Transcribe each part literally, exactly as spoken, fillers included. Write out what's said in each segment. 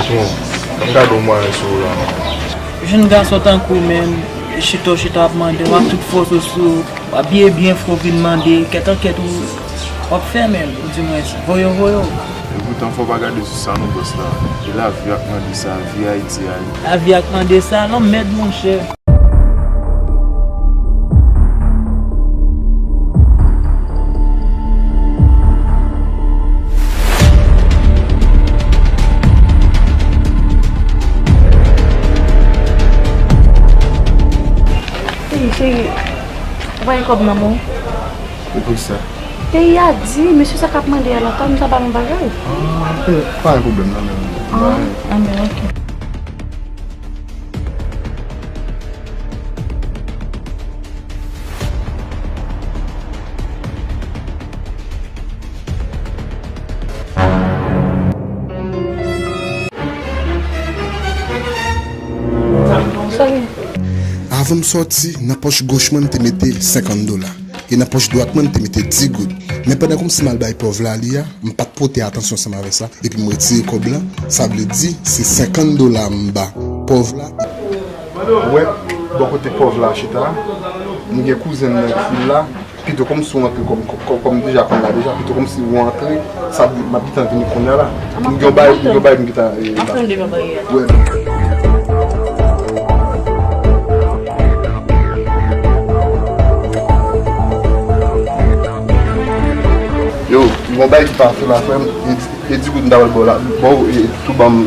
Bon, ann gade yon mwayen sou ou la non. Jenn gason tankou w menm, chita w chita w ap mande, w ap tout fòs ou sou, w abiye byen fre w vin mande, kètankèt ou, w ap fèmen l, ou di mwens, voye w, voye w. Epoutan fò w pa gade sou sa non bòs la. E lavi ak mande sa, vi Ayiti a. Lavi ak mande sa, lanmèd monchè. Hey, cheri, ou pa gen kòb nan men w? E poukisa? Peyi a di, mesye sa k ap mande a la, ta m ta ba l yon bagay. Ah, ok, pa gen pwoblèm nan men m. Ah, ah, men ok. Avan m sòti, nan pòch goch mwen, m te mete senkant dola. E nan pòch dwat mwen, m te mete di goud. Men pandan kòmsi m al bay pòv la li a, m pa t pote atansyon ansanm avè sa. Epi m retire kòb la, sa vle di se senkant dola m ba pòv la. Ou wè, bò kote pòv la chita, m gen kouzen m nan ki la, pito kòmsi w antre kòm, kòm, kòm deja konn la deja, pito kòmsi w antre, sa m ap gentan vini kounye a la. M gen yon bay, m gen yon bay m gentan, eh, la. Wè. Yo, m gen yon bay ki pase la, frè m, e, e di goud m ta pral ba w la, ba w, e, tou ban m, e,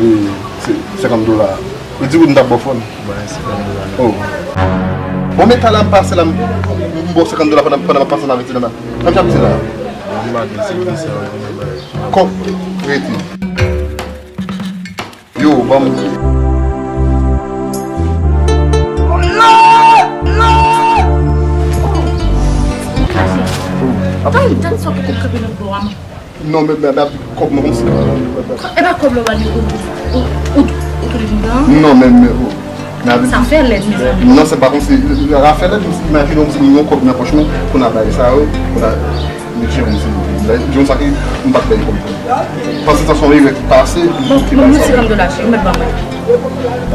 se, senkant dola. E di goud m t ap ba w frè m. Ba senkant dola. Oh. Bon, men talè a m pase la, m, m ba w senkant dola pandan, pandan m ap pase ansanm avèk ti nana. Sa m t ap di la? Bon, m pa gen se ki sa, ou gen bagay. Kòb, rete. Yo, ban m. Tann, tann sa w te konn kanpe nan bò a, man. Non, men, men, men, kòb mwen konsi. E pa kòb la w ba li, ou, ou, ou, ou tounen vin pran? Non, men, men, oh. Men avè sa fè lèd, mezanmi. Non, se pa konsi. Afè lèd, imajine w si m gen yon kòb nan pòch mwen, pou n a bay sa, wi. Pou n a, mesye, konsi. Jan sa ki, m pa t bay kòb. Paske sa se yon erè ki pase, m ki bay sa. Bon, bon, senkant dola, cheri, ou mèt ban mwen.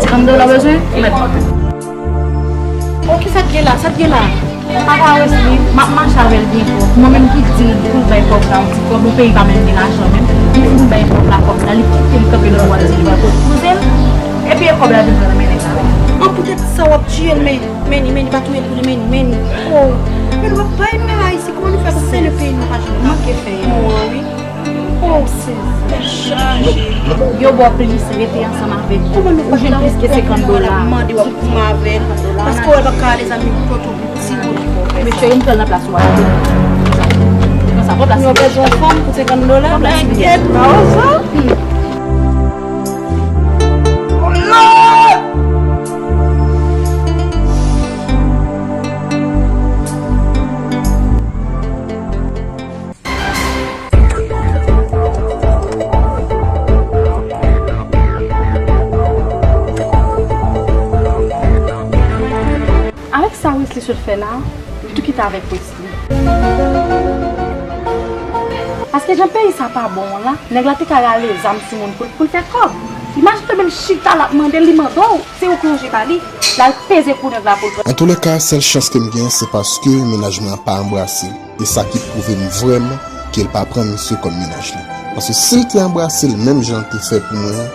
Senkant dola bezwen, ou mèt ban mwen. Oh, kisa k gen la? Sa k gen la? Papa Wesley, m ap mache avè l byen fò. Mwen menm ki di l pou l bay kòb la yon ti kòb, yon peyi pa menm gen lajan menm. Li fin bay kòb la, kòb la, li kite m kanpe nan bò a, li di li pral poze l. Epi e kòb la vin pran nan men nèg la wi. An poutèt sa w ap tiye l, men, men, men, pa touye l pou li, men, men. Oh, men w ap bay men la isi, kòman nou fè pou fè le peyi nou pa janm manke fè. Mwen wi. Oh, sezi. Yo ba w plis, rete ansanm avè l. Ou jwenn plis ke senkant dola. Mande w ap goumen avè l. Paske w pa ka ale zanmi pou kote w ti wout. Mesye, yon pral nan plas ou a. Pran sa, pran plas. Yo bezwen fanm pou senkant dola. Pran plas. Enkyèt, pa ozo. Avèk sa Wesley sot fè la, m tou kite avèk Wesley. Paske jan peyi sa pa bon an la, nèg la te ka rale zam sou moun pou, pou l fè kòb. Imajine w menm chita l ap mande l, li mande w, se ou ki ranje ba li, l al peze kou nèg la pou l pran. Antouleka, sèl chans ke m gen, se paske mennaj mwen an pa anbrase l. E sa ki pwouve m vrèman ke l pa pran misye kòm mennaj li. Paske si l te anbrase l menm jan l te fè pou mwen an,